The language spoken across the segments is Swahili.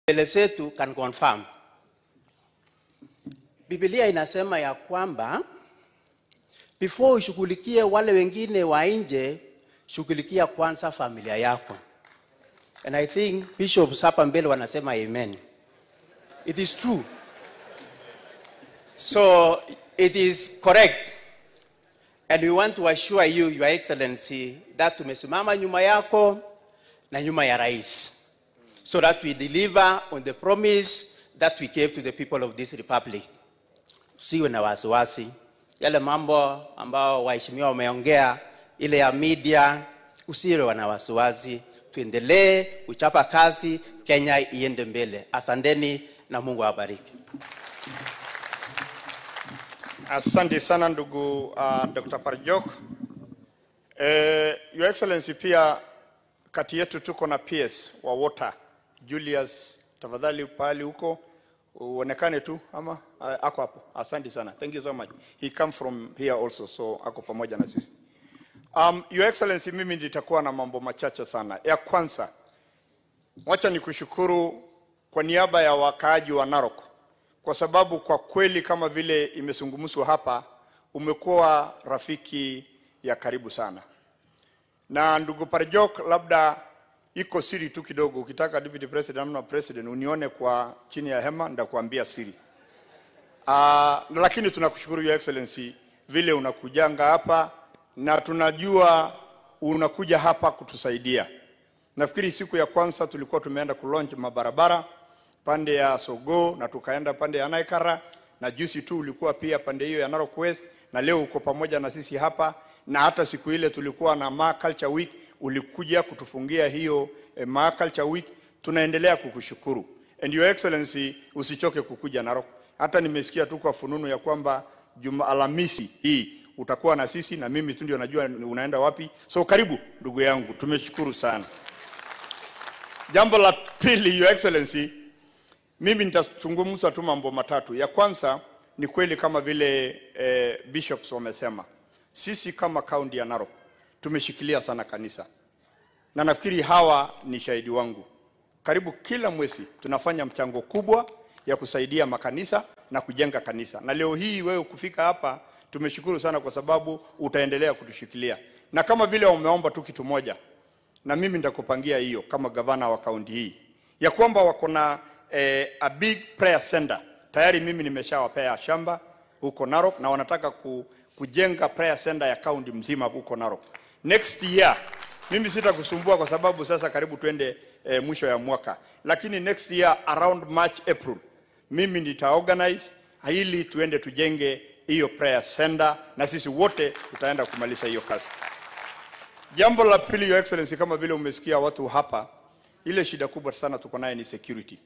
Mbele zetu can confirm. Biblia inasema ya kwamba before ushughulikie wale wengine wa nje, shughulikia kwanza familia yako. And I think bishops hapa mbele wanasema amen. It is true. So it is correct. And we want to assure you, Your Excellency, that tumesimama nyuma yako na nyuma ya rais, so that we deliver on the promise that we gave to the people of this republic. Usiwe na wasiwasi. Yale mambo ambao waheshimiwa wameongea, ile ya media, usiwe na wasiwasi. Tuendelee kuchapa kazi, Kenya iende mbele. Asanteni na Mungu awabariki. Asante sana ndugu Dr. Parjok. Your Excellency, pia kati yetu tuko na PS wa Water, Julius, tafadhali pahali huko uonekane tu ama ako hapo. Asante sana. Thank you so much. He come from here also, so ako pamoja na sisi. Your Excellency, mimi nitakuwa na mambo machache sana. Ya kwanza, wacha nikushukuru kwa niaba ya wakaaji wa Narok, kwa sababu kwa kweli kama vile imezungumzwa hapa, umekuwa rafiki ya karibu sana. Na ndugu Parjok, labda iko siri tu kidogo, ukitaka Deputy President ama President unione kwa chini ya hema, nitakuambia siri. Lakini tunakushukuru Your Excellency vile unakujanga hapa, na tunajua unakuja hapa kutusaidia. Nafikiri siku ya kwanza tulikuwa tumeenda kulaunch mabarabara pande ya Sogo na tukaenda pande ya Naikara, na juzi tu ulikuwa pia pande hiyo ya Narok West, na leo uko pamoja na sisi hapa. Na hata siku ile tulikuwa na Maa Culture Week, ulikuja kutufungia hiyo Maa Culture Week. Tunaendelea kukushukuru. And Your Excellency, usichoke kukuja Narok. Hata nimesikia tu kwa fununu ya kwamba Juma Alhamisi hii utakuwa na sisi, na mimi tu ndio najua unaenda wapi. So karibu ndugu yangu, tumeshukuru sana. Jambo la pili, Your Excellency, mimi nitazungumza tu mambo matatu. Ya kwanza ni kweli kama vile bishops wamesema, sisi kama kaunti ya Narok tumeshikilia sana kanisa, na nafikiri hawa ni shahidi wangu. Karibu kila mwezi tunafanya mchango kubwa ya kusaidia makanisa na kujenga kanisa. Na leo hii wewe kufika hapa tumeshukuru sana, kwa sababu utaendelea kutushikilia. Na kama vile umeomba tu kitu moja, na mimi nitakupangia hiyo kama gavana wa kaunti hii, ya kwamba wako na a big prayer center. Tayari mimi nimeshawapea shamba huko Narok, na wanataka kujenga prayer center ya kaunti mzima huko Narok. Next year, mimi sitakusumbua kwa sababu sasa karibu twende mwisho ya mwaka. Lakini next year around March, April, mimi nitaorganize ili tuende tujenge hiyo prayer center, na sisi wote tutaenda kumaliza hiyo kazi. Jambo la pili, Your Excellency, kama vile umesikia watu hapa, ile shida kubwa sana tuko naye ni security.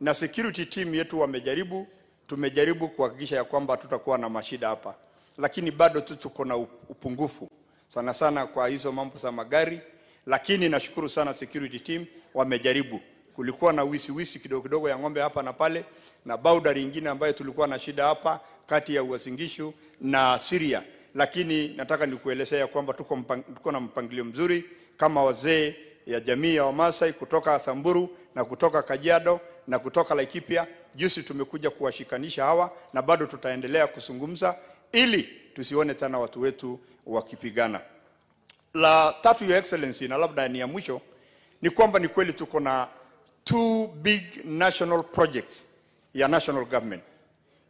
Na security team yetu wamejaribu, tumejaribu kuhakikisha ya kwamba tutakuwa na mashida hapa. Lakini bado tu tuko na upungufu sana sana kwa hizo mambo za magari, lakini nashukuru sana security team wamejaribu. Kulikuwa na wisi-wisi kidogo kidogo ya ng'ombe hapa na pale, na boundary nyingine ambayo tulikuwa na shida hapa kati ya Uasin Gishu na Syria. Lakini nataka nikuelezea kwamba tuko na mpangilio mzuri kama wazee ya jamii ya Wamasai kutoka Samburu na kutoka Kajiado na kutoka Laikipia. Juzi tumekuja kuwashikanisha hawa, na bado tutaendelea kuzungumza ili tusione tena watu wetu wakipigana. La tatu, Your Excellency, na labda ni ya mwisho, ni kwamba ni kweli tuko na two big national projects ya national government.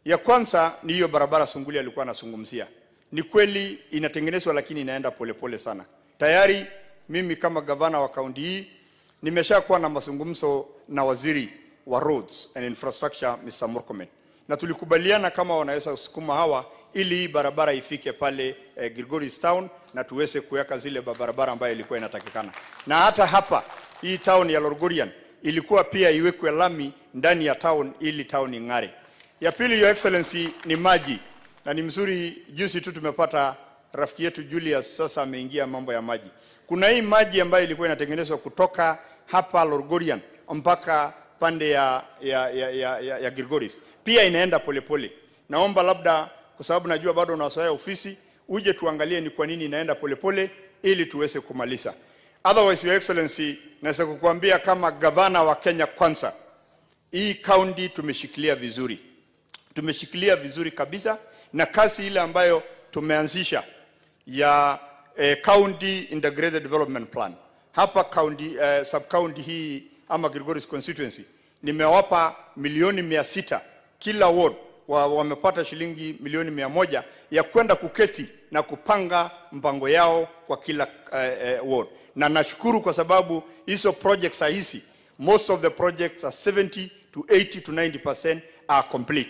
Ya kwanza ni hiyo barabara Sunguli alikuwa anazungumzia. Ni kweli inatengenezwa, lakini inaenda polepole sana. Tayari mimi kama gavana wa kaunti hii nimeshakuwa na mazungumzo na waziri wa Roads and Infrastructure Mr. Murkomen, na tulikubaliana kama wanaweza kusukuma hawa ili hii barabara ifike pale Gilgoris Town, na tuweze kuweka zile barabara ambayo ilikuwa inatakikana. Na hata hapa hii town ya Lolgorian ilikuwa pia iwekwe lami ndani ya town ili town ing'are. Ya pili, Your Excellency, ni maji. Na ni mzuri juzi tu tumepata rafiki yetu Julius sasa ameingia mambo ya maji. Kuna hii maji ambayo ilikuwa inatengenezwa kutoka hapa Lolgorian mpaka pande ya Gilgoris. Pia inaenda polepole. Naomba labda, kwa sababu najua bado unawasoea ofisi, uje tuangalie ni kwa nini inaenda polepole ili tuweze kumaliza. Otherwise, Your Excellency, naweza kukuambia kama gavana wa Kenya Kwanza, Hii county tumeshikilia vizuri. Tumeshikilia vizuri kabisa, na kazi ile ambayo tumeanzisha ya County Integrated Development Plan. Hapa county, sub county hii ama Kilgoris constituency nimewapa milioni 600 kila ward, wamepata shilingi milioni 100 ya kwenda kuketi na kupanga mpango yao kwa kila ward. Na nashukuru kwa sababu hizo projects hizi, most of the projects are 70 to 80 to 90% are complete.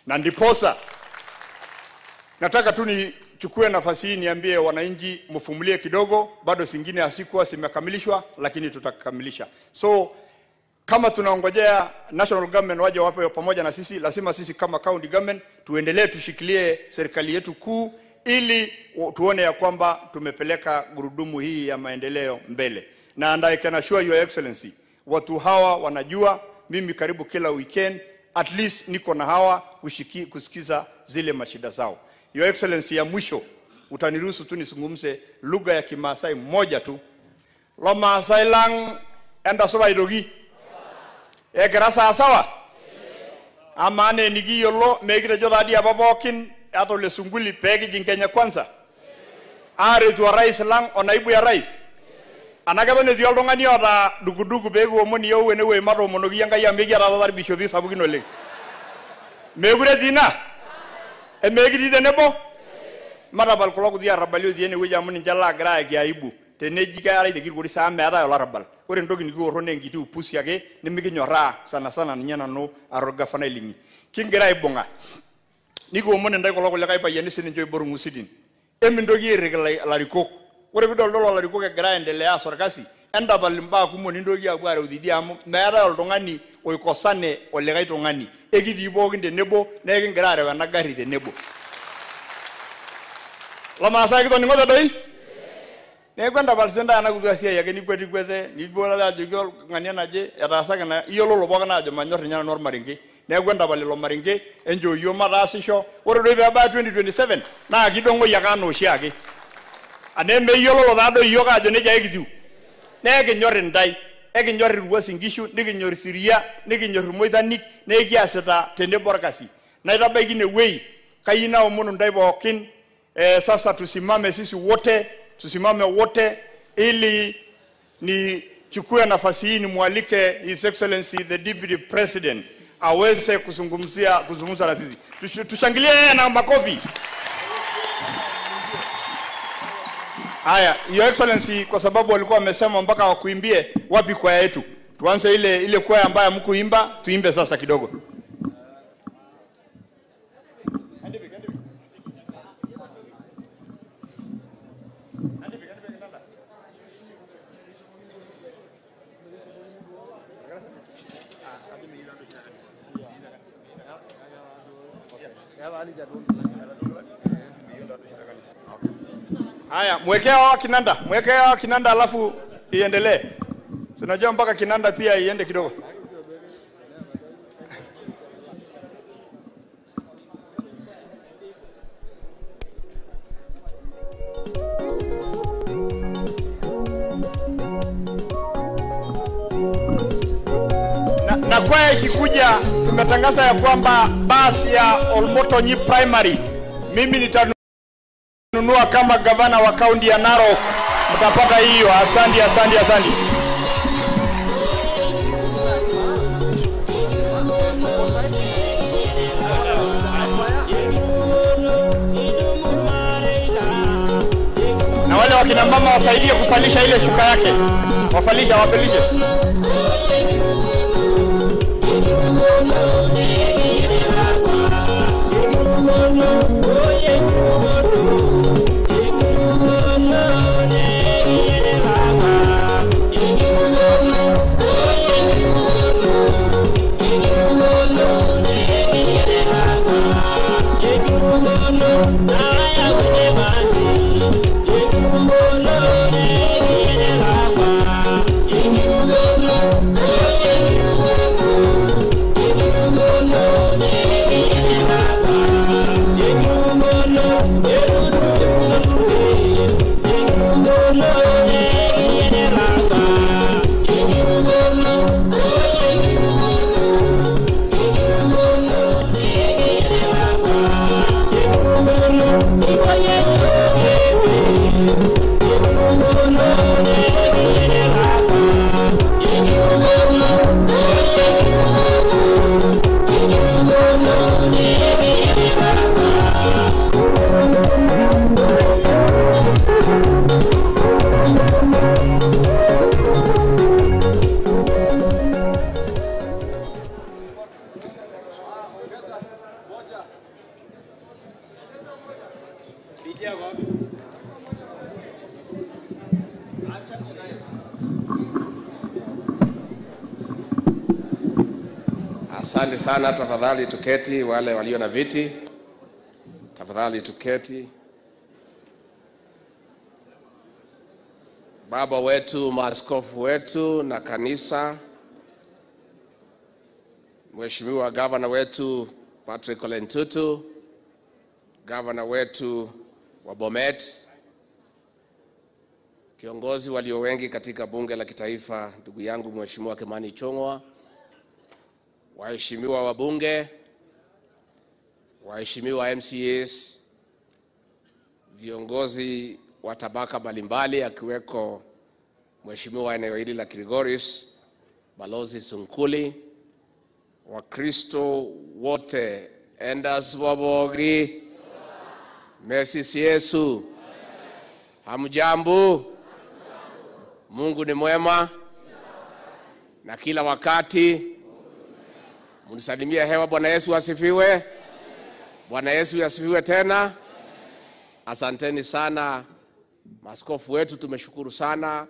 Na ndiposa nataka tu nichukue nafasi hii niambie wananchi mfumulie kidogo, bado zingine hazikuwa zimekamilishwa lakini tutakamilisha. So kama tunaongojea national government waje wape pamoja na sisi, lazima sisi kama county government tuendelee tushikilie serikali yetu kuu ili tuone ya kwamba tumepeleka gurudumu hii ya maendeleo mbele. Na and I can assure your excellency, watu hawa wanajua mimi karibu kila weekend at least niko na hawa kusikiza zile mashida zao. Your Excellency, ya mwisho utaniruhusu tu nisungumze lugha ya Kimaasai moja tu. Lo Maasai lang enda soba idogi. Ekera sawa sawa? Amane nikiyiolo mekitejo taadi apa pookin ata ole Sunkuli pee kijing Kenya kwanza. Aaretu orais lang onaibu ya rais. Anaa keton etii oltung'ani oota dukuduku pee kiomon iyiok enewueji matoomonoki Enkai amu ekiata taata irbishopi sapukin oleng. Meekure etii ina? Emeekitii tenebo? Matapal kulo kuti arrabali otii enewueji amu ninche laagira ayaki aibu. Teneji keetai te Kilgoris amu meetae olarrabal. Ore entoki nikiorro naa enkiti upusi ake nimikinyorraa sana sana ninye nanu ara orgavanai linyi. Kigira aibung'a. Nikiomon intae kulo kulikae payiani sininche oibor ing'usidin. Emintoki airiki ilarikok. Ore piidoldolo ilarikok egira aendelea aas orkasi, entapal imbaa kumok nintoki aapuo areu tidie amu meetae oltung'ani oikosane olikae tung'ani. Ekitii pookin tenebo naa ekigira areu ena garri tenebo. Lomaasai kitoning'ote doi? Neeku entapal sii intae ena kutua siai ake nikwetikwete, niboitare ajoki oltung'ani naje etaasaki na iyiololo pookin aajo manyor ninye nanu ormarenke. Neeku entapal ilo marenke, enchoo iyiok mataasisho. Ore doi peebaya 2027 naa kidong'oi ake anaa oshiake. Anaa emeyiololo taadoi iyiok aajo nejia ekitiu. Naa ekinyor intae, ekinyor Uasin Gishu, nikinyor Siria, nikinyor Irmoitanik, naa ekiasita tenebo orkasi. Naitabaiki ine wueji, kayieu naomonu intae pookin, sasa tusimame sisi wote, tusimame wote ili nichukue nafasi hii nimwalike His Excellency the Deputy President aweze kuzungumza na sisi. Tushangilie yeye na makofi. Haya, Your Excellency, kwa sababu walikuwa wamesema mpaka wakuimbie, wapi kwaya yetu? Tuanze ile kwaya ambayo mkuimba, tuimbe sasa kidogo. Haya, mwekea wa kinanda, mwekea wa kinanda alafu iendelee. Si unajua mpaka kinanda pia iende kidogo. Na kwaya ikikuja, tumetangaza ya kwamba basi ya Olmotonyi Primary mimi nitanunua kama gavana wa kaunti ya Narok. Mtapata hiyo. Asante, asante, asante. Na wale wakina mama wasaidie kufalisha ile shuka yake. Wafalisha, wafalishe. Asante sana, tafadhali tuketi, wale walio na viti. Tafadhali tuketi. Baba wetu, maaskofu wetu na kanisa, Mheshimiwa Gavana wetu Patrick Ole Ntutu, Gavana wetu wa Bomet, kiongozi walio wengi katika bunge la kitaifa, ndugu yangu Mheshimiwa Kimani Ichung'wah, waheshimiwa wabunge, waheshimiwa MCAs, viongozi wa tabaka mbalimbali akiweko Mheshimiwa eneo hili la Kilgoris, Balozi Sunkuli, Wakristo wote, Endas Wabogi, Messi Yesu, hamjambo? Mungu ni mwema na kila wakati. Munisalimie hewa. Bwana Yesu asifiwe. Bwana Yesu asifiwe tena. Asanteni sana maaskofu wetu, tumeshukuru sana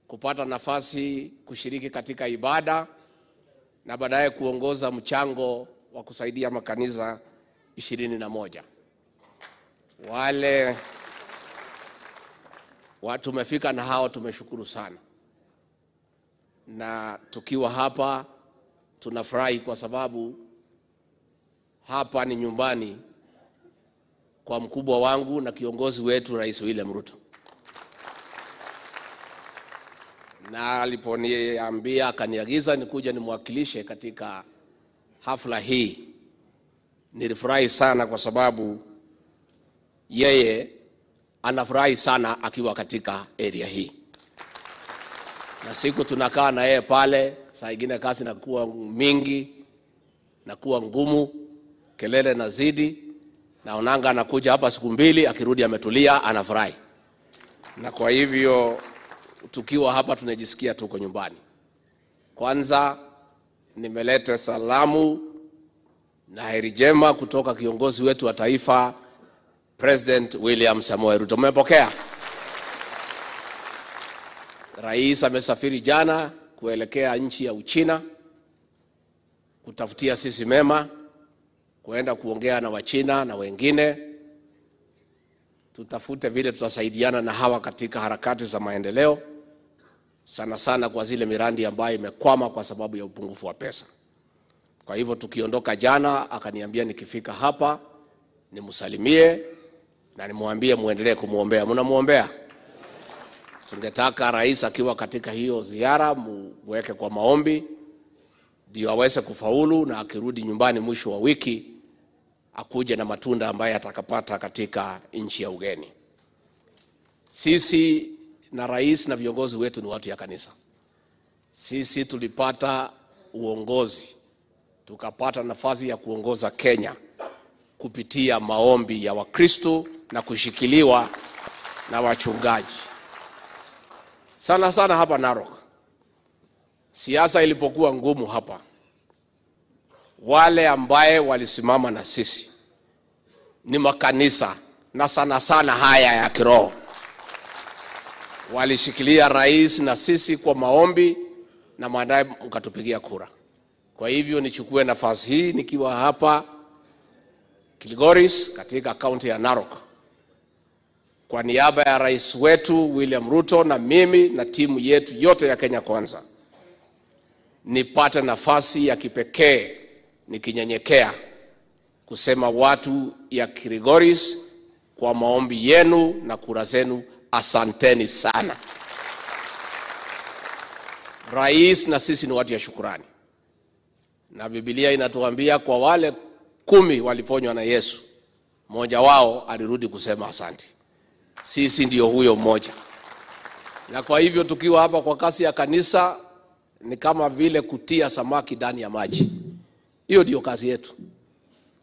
kupata nafasi kushiriki katika ibada na baadaye kuongoza mchango wa kusaidia makanisa 21. Wale watu tumefika na hao tumeshukuru sana. Na tukiwa hapa tunafurahi kwa sababu hapa ni nyumbani kwa mkubwa wangu na kiongozi wetu Rais William Ruto. Na aliponiambia akaniagiza nikuja nimwakilishe katika hafla hii, nilifurahi sana kwa sababu yeye anafurahi sana akiwa katika area hii. Na siku tunakaa na yeye pale, saa ingine kazi inakuwa mingi, nakuwa ngumu, kelele nazidi, naonanga anakuja hapa siku mbili, akirudi ametulia, anafurahi. Na kwa hivyo tukiwa hapa tunajisikia tuko nyumbani. Kwanza nimeleta salamu na heri njema kutoka kiongozi wetu wa taifa President William Samoei Ruto. Mmepokea? Rais amesafiri jana kuelekea nchi ya Uchina kutafutia sisi mema, kuenda kuongea na Wachina na wengine, tutafute vile tutasaidiana na hawa katika harakati za maendeleo, sana sana kwa zile miradi ambayo imekwama kwa sababu ya upungufu wa pesa. Kwa hivyo tukiondoka jana akaniambia nikifika hapa nimsalimie na nimwambie muendelee kumuombea. Mnamuombea? Tungetaka rais akiwa katika hiyo ziara muweke kwa maombi ndio aweze kufaulu, na akirudi nyumbani mwisho wa wiki akuje na matunda ambaye atakapata katika nchi ya ugeni. Sisi na rais na viongozi wetu ni watu ya kanisa. Sisi tulipata uongozi, tukapata nafasi ya kuongoza Kenya kupitia maombi ya Wakristo na kushikiliwa na wachungaji. Sana sana hapa Narok, siasa ilipokuwa ngumu hapa, wale ambaye walisimama na sisi ni makanisa, na sana sana haya ya kiroho. Walishikilia rais na sisi kwa maombi na baadaye mkatupigia kura. Kwa hivyo nichukue nafasi hii nikiwa hapa Kilgoris katika kaunti ya Narok, kwa niaba ya rais wetu William Ruto na mimi na timu yetu yote ya Kenya Kwanza, nipate nafasi ya kipekee nikinyenyekea kusema watu ya Kilgoris, kwa maombi yenu na kura zenu, asanteni sana. Rais na sisi ni watu ya shukurani. Na Biblia inatuambia kwa wale 10 waliponywa na Yesu, mmoja wao alirudi kusema asante. Sisi ndio huyo mmoja. Na kwa hivyo tukiwa hapa kwa kasi ya kanisa ni kama vile kutia samaki ndani ya maji. Hiyo ndio kazi yetu.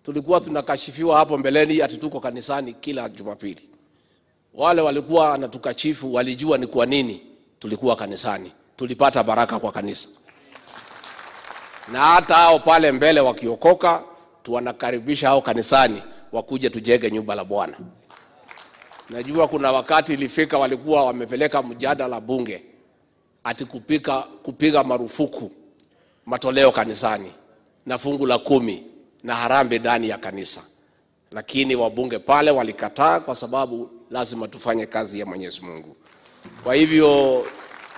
Tulikuwa tunakashifiwa hapo mbeleni ati tuko kanisani kila Jumapili. Wale walikuwa wanatukashifu walijua ni kwa nini tulikuwa kanisani. Tulipata baraka kwa kanisa. Na hata hao pale mbele wakiokoka, tuwanakaribisha hao kanisani wakuje tujenge nyumba la Bwana. Najua kuna wakati ilifika walikuwa wamepeleka mjadala bunge ati kupiga marufuku matoleo kanisani. na fungu la 10 na harambee ndani ya kanisa. Lakini wabunge pale walikataa kwa sababu lazima tufanye kazi ya Mwenyezi Mungu. Kwa hivyo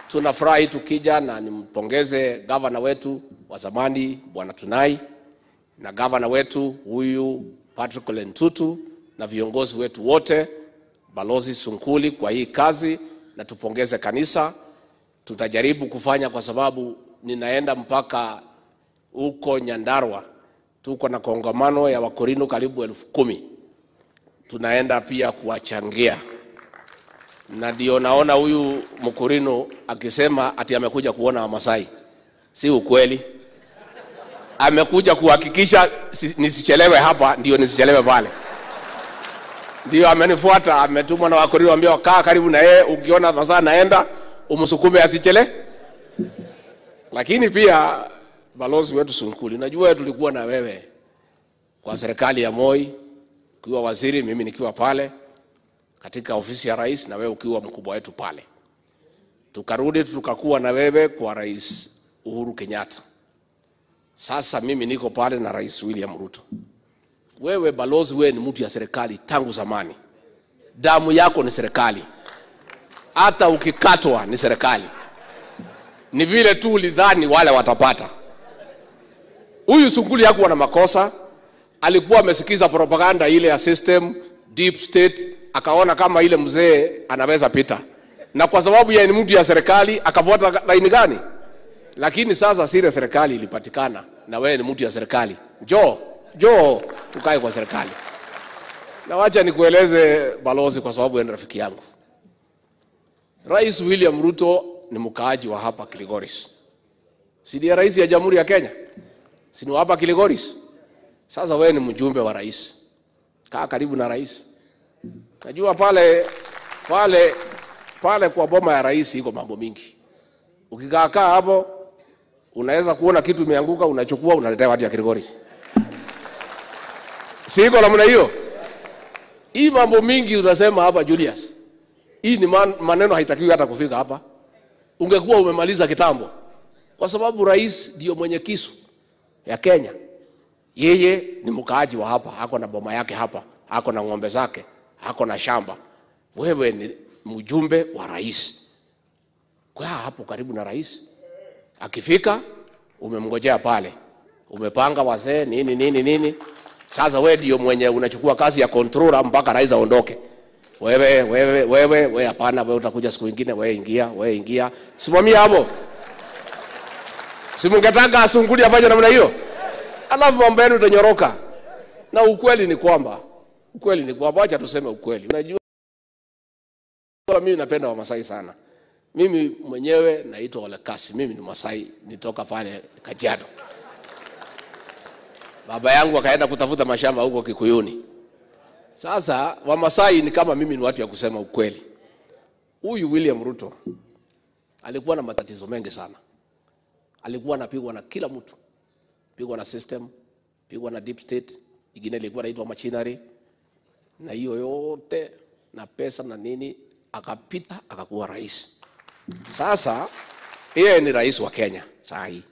tunafurahi tukija, na nimpongeze gavana wetu wa zamani Bwana Tunai na gavana wetu huyu Patrick Ole Ntutu na viongozi wetu wote, Balozi Sunkuli kwa hii kazi, na tupongeze kanisa. Tutajaribu kufanya kwa sababu ninaenda mpaka huko Nyandarua, tuko na kongamano ya Wakorino karibu 10,000. Tunaenda pia kuwachangia. Na ndio naona huyu Mkorino akisema ati amekuja kuona Wamasai. Si ukweli. Amekuja kuhakikisha nisichelewe hapa, ndio nisichelewe pale. Ndio amenifuata, ametumwa na Wakorino ambao kaa karibu na yeye, ukiona masaa naenda umsukume asichele. Lakini pia balozi wetu Sunkuli, najua tulikuwa na wewe kwa serikali ya Moi, ukiwa waziri, mimi nikiwa pale katika ofisi ya rais, na wewe ukiwa mkubwa wetu pale. Tukarudi tukakuwa na wewe kwa Rais Uhuru Kenyatta. Sasa mimi niko pale na Rais William Ruto. Wewe balozi, wewe ni mtu ya serikali tangu zamani. Damu yako ni serikali. Hata ukikatwa ni serikali. Ni vile tu ulidhani wale watapata. Huyu Sunkuli hakuwa na makosa. Alikuwa amesikiza propaganda ile ya system, deep state, akaona kama ile mzee anaweza pita. Na kwa sababu yeye ni mtu ya serikali, akafuata laini gani? Lakini sasa sile serikali ilipatikana na wewe ni mtu ya serikali. Njoo, njoo tukae kwa serikali. Na wacha nikueleze balozi, kwa sababu wewe ni rafiki yangu. Rais William Ruto ni mkaaji wa hapa Kilgoris. Si ndiye rais ya Jamhuri ya Kenya? Si ni hapa Kilgoris? Sasa wewe ni mjumbe wa rais. Kaa karibu na rais. Najua pale kwa boma ya rais iko mambo mingi. Ukikaa kaa hapo unaweza kuona kitu imeanguka, unachukua unaletea watu ya Kilgoris. Si iko namna hiyo? Hii mambo mingi unasema hapa Julius. Hii ni maneno haitakiwi hata kufika hapa. Ungekuwa umemaliza kitambo. Kwa sababu rais ndio mwenye kisu ya Kenya. Yeye ni mkaaji wa hapa, ako na boma yake hapa, ako na ng'ombe zake, ako na shamba. Wewe ni mjumbe wa rais. Kwa hapo karibu na rais. Akifika umemngojea pale. Umepanga wazee nini nini nini. Sasa wewe ndio mwenye unachukua kazi ya controller mpaka rais aondoke. Wewe wewe wewe wewe hapana, wewe utakuja siku nyingine, wewe ingia, wewe ingia. Simamia hapo. Si mungetaka Sunkuli afanye namna hiyo? Alafu mambo yenu utanyoroka. Na ukweli ni kwamba acha tuseme ukweli. Unajua mimi napenda Wamasai sana. Mimi mwenyewe naitwa Ole Kasi, mimi ni Masai, nitoka pale Kajiado. Baba yangu akaenda kutafuta mashamba huko Kikuyuni. Sasa Wamasai ni kama mimi, ni watu ya kusema ukweli. Huyu William Ruto alikuwa na matatizo mengi sana. Alikuwa anapigwa na kila mtu. Pigwa na system, pigwa na deep state, ingine ilikuwa inaitwa machinery, na hiyo yote na pesa na nini, akapita akakuwa rais. Sasa yeye ni rais wa Kenya saa hii.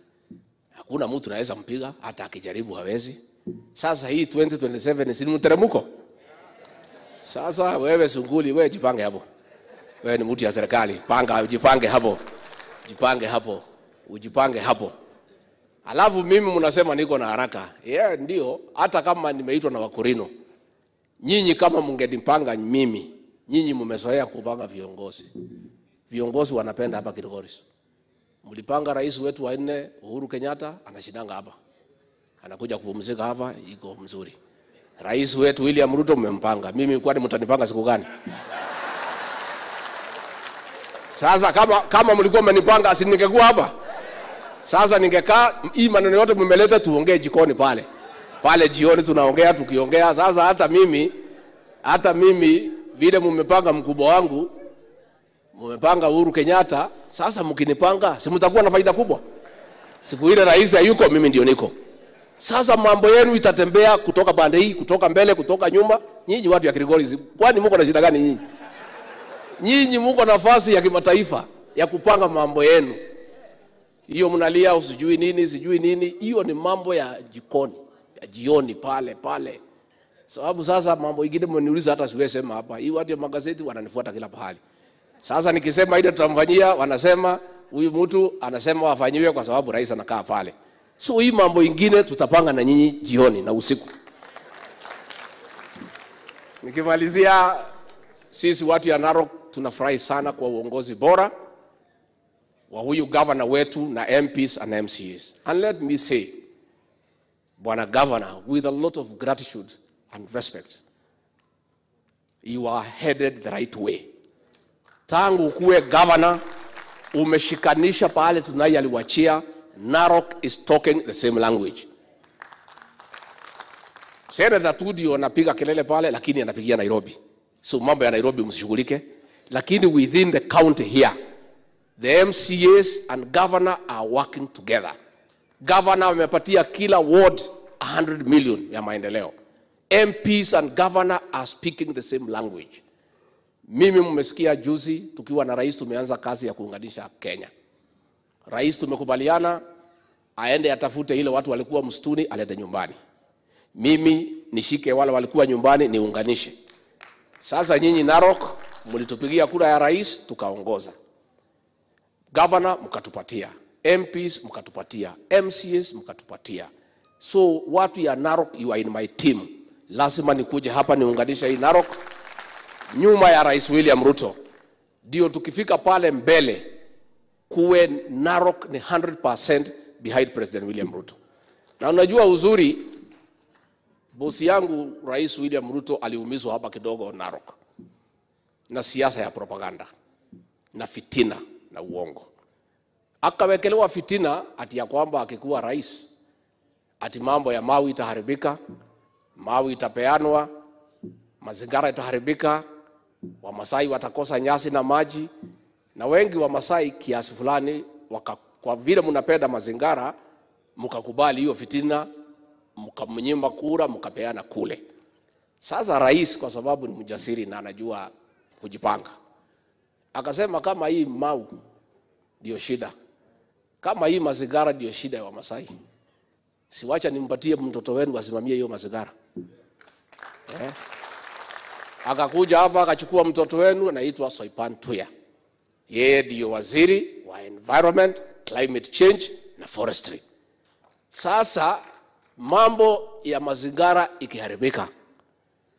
Hakuna mtu anaweza mpiga, hata akijaribu hawezi. Sasa hii 2027 si mteremko. Sasa wewe Sunkuli, wewe jipange hapo. Wewe ni mtu ya serikali, panga, jipange hapo. Jipange hapo. Ujipange hapo. Alafu mimi mnasema niko na haraka. Yeah, ndio, hata kama nimeitwa na Wakorino. Nyinyi kama mngenipanga mimi, nyinyi mmezoea kupanga viongozi. Viongozi wanapenda hapa Kilgoris. Mlipanga rais wetu wa 4 Uhuru Kenyatta, anashindanga hapa. Anakuja kupumzika hapa, iko mzuri. Rais wetu William Ruto mmempanga. Mimi kwani mtanipanga siku gani? Sasa kama mlikuwa mmenipanga, si ningekuwa hapa? Sasa ningekaa, hii maneno yote mmeleta tuongee jikoni pale. Pale jioni tunaongea, tukiongea. Sasa hata mimi vile mmepanga mkubwa wangu, mmepanga Uhuru Kenyatta, sasa mkinipanga, si mtakuwa na faida kubwa. Siku ile rais hayuko, mimi ndio niko. Sasa mambo yenu itatembea kutoka pande hii, kutoka mbele, kutoka nyuma. Nyinyi watu ya Kilgoris, kwani mko na shida gani nyinyi? Nyinyi mko nafasi ya kimataifa ya kupanga mambo yenu. Hiyo mnalia usijui nini, sijui nini, hiyo ni mambo ya jikoni, ya jioni pale pale. Sababu sasa mambo ingine mmeniuliza hata siwezi sema hapa. Hii watu ya magazeti wananifuata kila pahali. Sasa nikisema ile tutamfanyia, wanasema huyu mtu anasema wafanyiwe kwa sababu rais anakaa pale. So hii mambo ingine tutapanga na nyinyi jioni na usiku. Nikimalizia, sisi watu ya Narok tunafurahi sana kwa uongozi bora wa huyu governor wetu na MPs and MCAs. And let me say, Bwana Governor, with a lot of gratitude and respect, you are headed the right way. Tangu kuwe governor, umeshikanisha pale Tunai aliwachia. Narok is talking the same language. Senator Tudio anapiga kelele pale, lakini anapigia Nairobi. So mambo ya Nairobi msishughulike. Lakini within the county here, the MCAs and governor are working together. Governor amepatia kila ward 100 million ya maendeleo. MPs and governor are speaking the same language. Mimi mmesikia juzi tukiwa na rais tumeanza kazi ya kuunganisha Kenya. Rais tumekubaliana aende atafute ile watu walikuwa msituni alete nyumbani. Mimi nishike wale walikuwa nyumbani niunganishe. Sasa nyinyi Narok mlitupigia kura ya rais tukaongoza. Governor mkatupatia, MPs mkatupatia, MCAs mkatupatia. So watu ya Narok, you are in my team. Lazima nikuje hapa niunganishe hii Narok nyuma ya Rais William Ruto. Ndio tukifika pale mbele kuwe Narok ni 100% behind President William Ruto. Na unajua uzuri, bosi yangu Rais William Ruto aliumizwa hapa kidogo Narok na siasa ya propaganda na fitina na uongo. Akawekelewa fitina ati ya kwamba akikuwa rais ati mambo ya mawe itaharibika, mawe itapeanwa, mazingira itaharibika, Wamasai watakosa nyasi na maji. Na wengi Wamasai kiasi fulani kwa vile mnapenda mazingira mkakubali hiyo fitina, mkamnyima kura, mkapeana kule. Sasa rais kwa sababu ni mjasiri na anajua kujipanga, akasema kama hii mau ndio shida, kama hii mazingira ndio shida ya Wamasai, siwacha nimpatie mtoto wenu asimamie hiyo mazingira. Akakuja hapa akachukua mtoto wenu anaitwa Soipan Tuya. Yeye ndio waziri wa environment, climate change na forestry. Sasa mambo ya mazingira ikiharibika,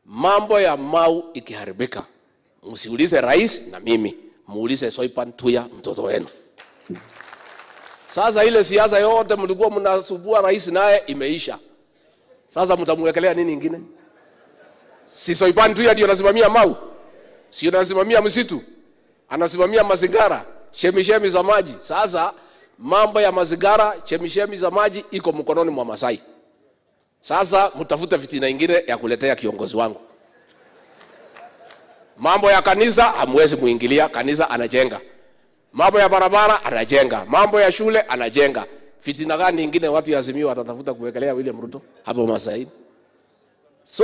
mambo ya mau ikiharibika, msiulize rais na mimi, muulize Soipan Tuya mtoto wenu. Sasa ile siasa yote mlikuwa mnasubua rais naye imeisha. Sasa mtamwekelea nini ingine? Si Soipan Tuya ndio anasimamia mau? Si anasimamia msitu? Anasimamia mazingira, chemishemi za maji. Sasa mambo ya mazingira, chemishemi za maji iko mkononi mwa Masai. Sasa mtafute fitina ingine ya kuletea kiongozi wangu. Mambo ya kanisa hamwezi muingilia, kanisa anajenga. Mambo ya barabara anajenga, mambo ya shule anajenga. Fitina gani nyingine watu ya Azimio watatafuta kuwekelea William Ruto hapo Masai? So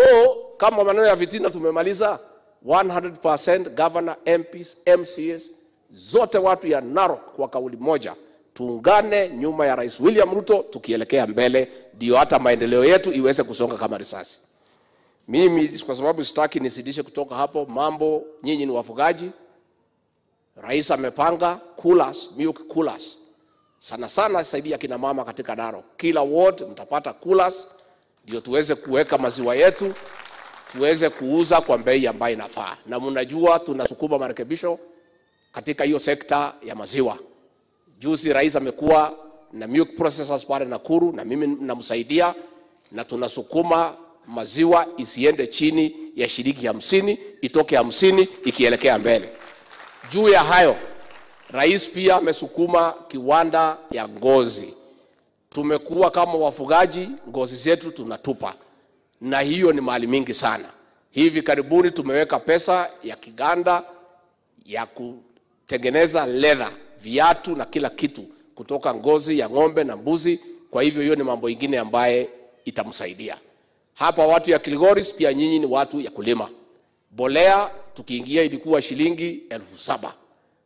kama maneno ya fitina tumemaliza, 100% governor, MPs, MCAs, zote watu ya Narok kwa kauli moja, tuungane nyuma ya Rais William Ruto tukielekea mbele, ndio hata maendeleo yetu iweze kusonga kama risasi. Mimi kwa sababu sitaki nisidishe kutoka hapo mambo, nyinyi ni wafugaji. Rais amepanga coolers, milk coolers. Sana sana saidia kina mama katika Narok. Kila ward mtapata coolers ndio tuweze kuweka maziwa yetu, tuweze kuuza kwa bei ambayo inafaa. Na mnajua tunasukuma marekebisho katika hiyo sekta ya maziwa. Juzi rais amekuwa na milk processors pale Nakuru na mimi namsaidia, na tunasukuma maziwa isiende chini ya shilingi 50, itoke 50 ikielekea mbele. Juu ya hayo, rais pia amesukuma kiwanda ya ngozi. Tumekuwa kama wafugaji, ngozi zetu tunatupa, na hiyo ni mali mingi sana. Hivi karibuni tumeweka pesa ya kiganda ya kutengeneza leather, viatu na kila kitu kutoka ngozi ya ng'ombe na mbuzi. Kwa hivyo hiyo ni mambo ingine ambaye itamsaidia. Hapa watu ya Kilgoris pia nyinyi ni watu ya kulima. Bolea tukiingia ilikuwa shilingi 7,000.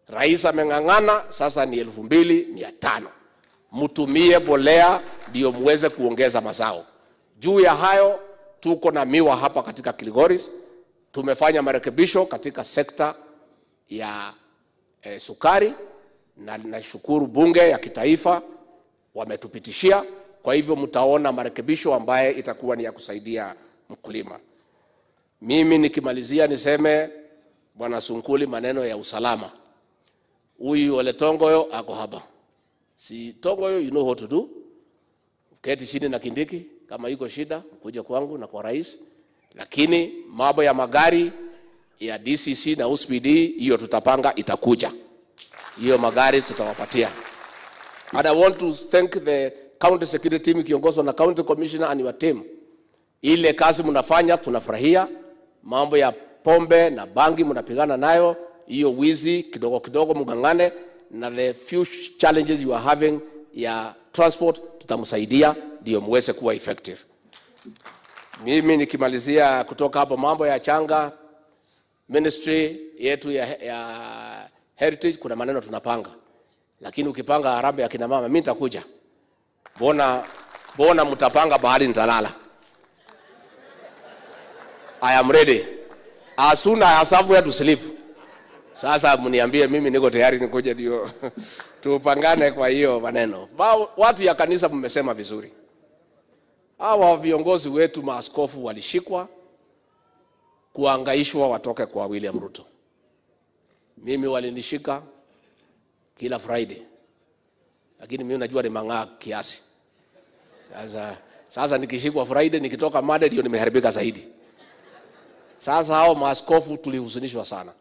Rais ameng'ang'ana sasa ni 2,500. Mtumie bolea ndio muweze kuongeza mazao. Juu ya hayo, tuko na miwa hapa katika Kilgoris. Tumefanya marekebisho katika sekta ya sukari, na nashukuru bunge ya kitaifa wametupitishia. Kwa hivyo mtaona marekebisho ambaye itakuwa ni ya kusaidia mkulima. Mimi nikimalizia niseme, Bwana Sunkuli, maneno ya usalama. Huyu Ole Tongoyo ako hapa. Si Tongoyo, you know what to do. Keti chini na Kindiki, kama iko shida kuja kwangu na kwa rais. Lakini mambo ya magari ya DCC na OCPD hiyo tutapanga, itakuja. Hiyo magari tutawapatia. And I want to thank the county security team ikiongozwa na county commissioner and your team. Ile kazi mnafanya tunafurahia. Mambo ya pombe na bangi mnapigana nayo, hiyo wizi kidogo kidogo mngangane, na the few challenges you are having ya transport tutamsaidia ndio muweze kuwa effective. Mimi nikimalizia kutoka hapo, mambo ya changa ministry yetu ya heritage, kuna maneno tunapanga. Lakini ukipanga harambee ya kina mama, mimi nitakuja. Mbona mtapanga bahali nitalala? I am ready. As soon as I have somewhere to sleep. Sasa mniambie, mimi niko tayari nikuje ndio tupangane kwa hiyo maneno. Watu ya kanisa mmesema vizuri. Hawa viongozi wetu maaskofu walishikwa kuangaishwa watoke kwa William Ruto. Mimi walinishika kila Friday. Lakini mimi najua ni mang'aa kiasi. Sasa nikishikwa Friday nikitoka Monday ndio nimeharibika zaidi. Sasa hao maaskofu tulihuzunishwa sana.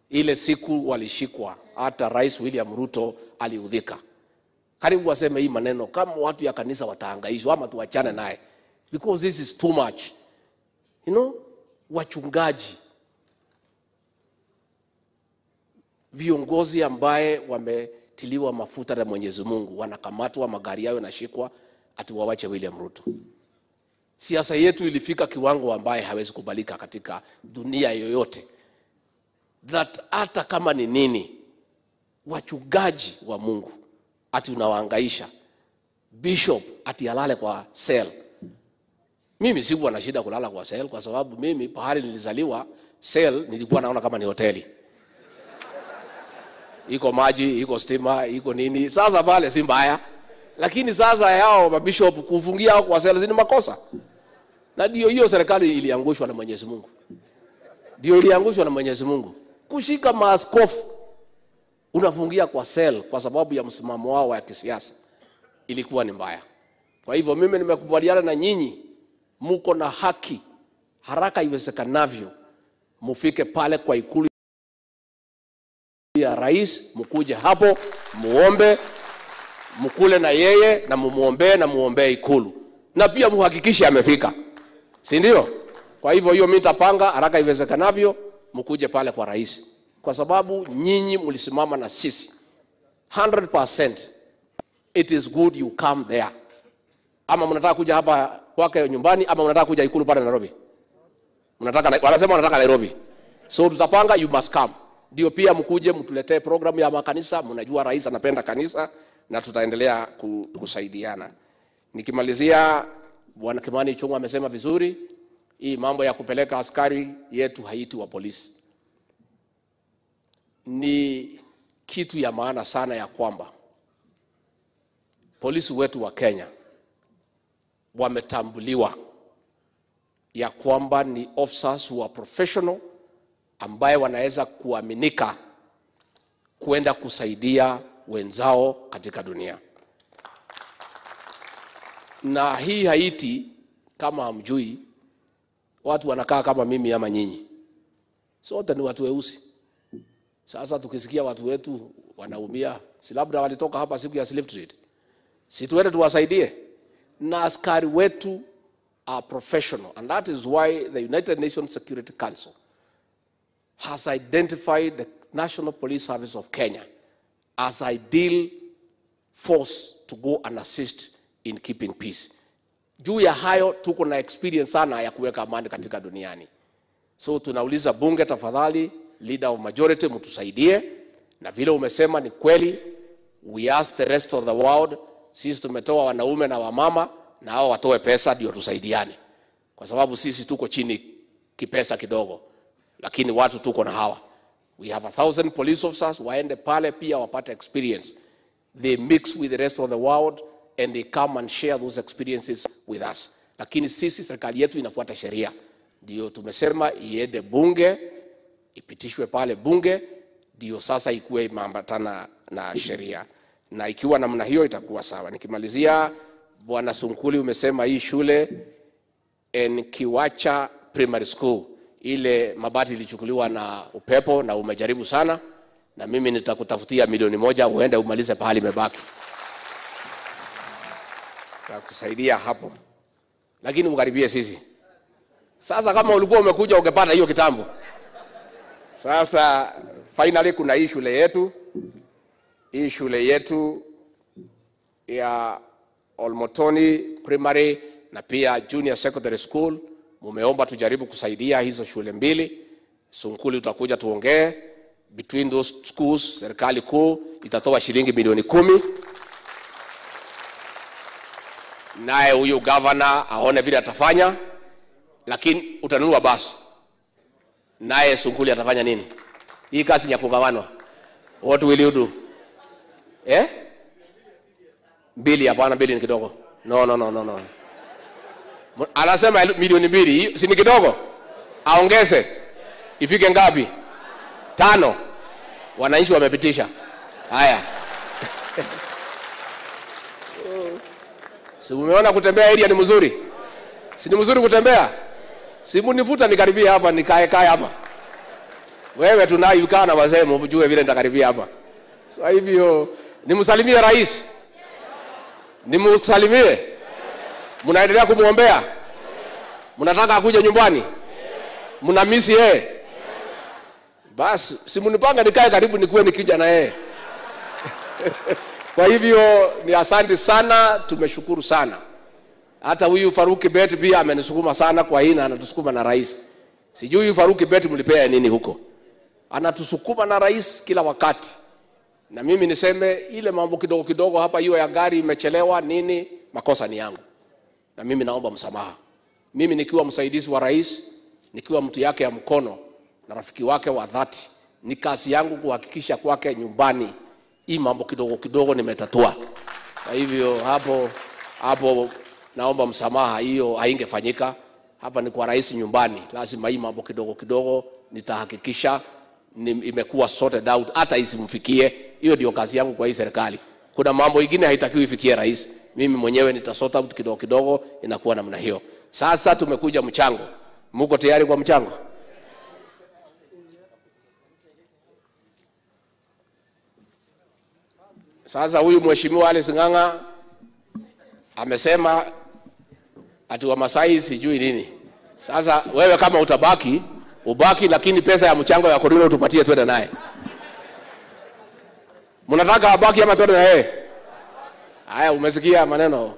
Ile siku walishikwa, hata Rais William Ruto aliudhika. Karibu waseme hii maneno, kama watu ya kanisa watahangaishwa ama tuachane naye. Because this is too much. You know, wachungaji, viongozi ambaye wametiliwa mafuta na Mwenyezi Mungu, wanakamatwa, magari yao yanashikwa, ati wawache William Ruto. Siasa yetu ilifika kiwango ambaye hawezi kubalika katika dunia yoyote. That hata kama ni nini, wachungaji wa Mungu ati unawahangaisha. Bishop ati alale kwa cell. Mimi sikuwa na shida kulala kwa cell kwa sababu mimi pahali nilizaliwa cell nilikuwa naona kama ni hoteli. Iko maji, iko stima, iko nini. Sasa pale si mbaya. Lakini sasa hao mabishop kufungia kwa cell ni makosa. Na ndio hiyo serikali iliangushwa na Mwenyezi Mungu. Ndio iliangushwa na Mwenyezi Mungu. Kushika maaskofu unafungia kwa cell kwa sababu ya msimamo wao wa kisiasa ilikuwa ni mbaya. Kwa hivyo mimi nimekubaliana na nyinyi, muko na haki, haraka iwezekanavyo mufike pale kwa ikulu ya rais, mukuje hapo muombe, mukule na yeye na mumuombe na muombe ikulu, na pia muhakikishe amefika, si ndio? Kwa hivyo hiyo mimi nitapanga haraka iwezekanavyo mukuje pale kwa rais, kwa sababu nyinyi mlisimama na sisi 100%. It is good you come there. Ama mnataka kuja hapa kwake nyumbani, ama mnataka kuja ikulu pale Nairobi? Mnataka, wanasema wanataka Nairobi. So tutapanga, you must come. Ndio pia mkuje mtuletee programu ya makanisa, mnajua rais anapenda kanisa, na tutaendelea kusaidiana. Nikimalizia, Bwana Kimani Ichung'wah amesema vizuri, hii mambo ya kupeleka askari yetu Haiti wa polisi ni kitu ya maana sana, ya kwamba polisi wetu wa Kenya wametambuliwa ya kwamba ni officers who are professional, ambaye wanaweza kuaminika kwenda kusaidia wenzao katika dunia. Na hii Haiti, kama hamjui, watu wanakaa kama mimi ama nyinyi. Sote ni watu weusi. Sasa tukisikia watu wetu wanaumia, si labda walitoka hapa siku ya slave trade, si tuende tuwasaidie? Na askari wetu are professional, and that is why the United Nations Security Council has identified the National Police Service of Kenya as ideal force to go and assist in keeping peace. Juu ya hayo tuko na experience sana ya kuweka amani katika duniani. So tunauliza bunge, tafadhali, leader of majority, mtusaidie. Na vile umesema ni kweli, We ask the rest of the world, sisi tumetoa wanaume na wamama, na hao watoe pesa ndio tusaidiane, kwa sababu sisi tuko chini kipesa kidogo, lakini watu tuko na hawa. We have 1,000 police officers, waende pale pia wapate experience. They mix with the rest of the world and they come and share those experiences with us. Lakini sisi serikali yetu inafuata sheria, ndio tumesema iende bunge, ipitishwe pale bunge, ndio sasa ikuwe imeambatana na sheria, na ikiwa namna hiyo itakuwa sawa. Nikimalizia, Bwana Sunkuli, umesema hii shule Nkiwacha Primary School ile mabati ilichukuliwa na upepo, na umejaribu sana, na mimi nitakutafutia 1,000,000 uende umalize pahali imebaki. Takusaidia hapo, lakini ukaribie sisi. Sasa kama ulikuwa umekuja ungepata hiyo kitambo. Sasa finally kuna hii shule yetu, hii shule yetu ya Olmotoni Primary na pia Junior Secondary School, mumeomba tujaribu kusaidia hizo shule mbili. Sunkuli utakuja tuongee. Between those schools, serikali kuu itatoa shilingi 10,000,000. Naye huyu governor aone vile atafanya, lakini utanunua basi. Naye Sunkuli atafanya nini? Hii kazi ni ya kugawanwa. What will you do? 2? Hapana, 2 ni kidogo. No, no, no, no, no. Anasema 2,000,000, si ni kidogo? Aongeze. Ifike ngapi? 5. Wananchi wamepitisha. Haya. Si umeona kutembea area ni mzuri? Si ni mzuri kutembea? Si munivuta nikaribia hapa, nikae kae hapa. Wewe tunayo kaa na wazee mjue vile nitakaribia hapa. So hivyo nimsalimie rais. Nimsalimie. Mnaendelea kumuombea? Mnataka akuje nyumbani? Mnamisi yeye? Basi si mnipanga nikae karibu nikuwe nikija na yeye. Kwa hivyo ni asante sana, tumeshukuru sana. Hata huyu Faruki Bet pia amenisukuma sana kwa hii, na anatusukuma na rais. Sijui huyu Faruki Bet mlipea nini huko. Anatusukuma na rais kila wakati. Na mimi niseme ile mambo kidogo kidogo hapa, hiyo ya gari imechelewa nini, makosa ni yangu. Na mimi naomba msamaha. Mimi nikiwa msaidizi wa rais, nikiwa mtu yake ya mkono na rafiki wake wa dhati, ni kazi yangu kuhakikisha kwake nyumbani hii mambo kidogo kidogo nimetatua. Kwa hivyo hapo naomba msamaha, hiyo haingefanyika. Hapa ni kwa rais nyumbani, lazima hii mambo kidogo kidogo nitahakikisha imekuwa sorted out, hata isimfikie. Hiyo ndio kazi yangu kwa hii serikali. Kuna mambo mengine haitakiwi ifikie rais, mimi mwenyewe nitasort out kidogo kidogo, inakuwa namna hiyo. Sasa tumekuja mchango. Mko tayari kwa mchango? Sasa huyu mheshimiwa Alice Ng'ang'a amesema ati wa Masai sijui nini. Sasa wewe kama utabaki, ubaki, lakini pesa ya mchango ya Korino utupatie twende naye. Mnataka abaki ama twende na yeye? Haya, umesikia maneno.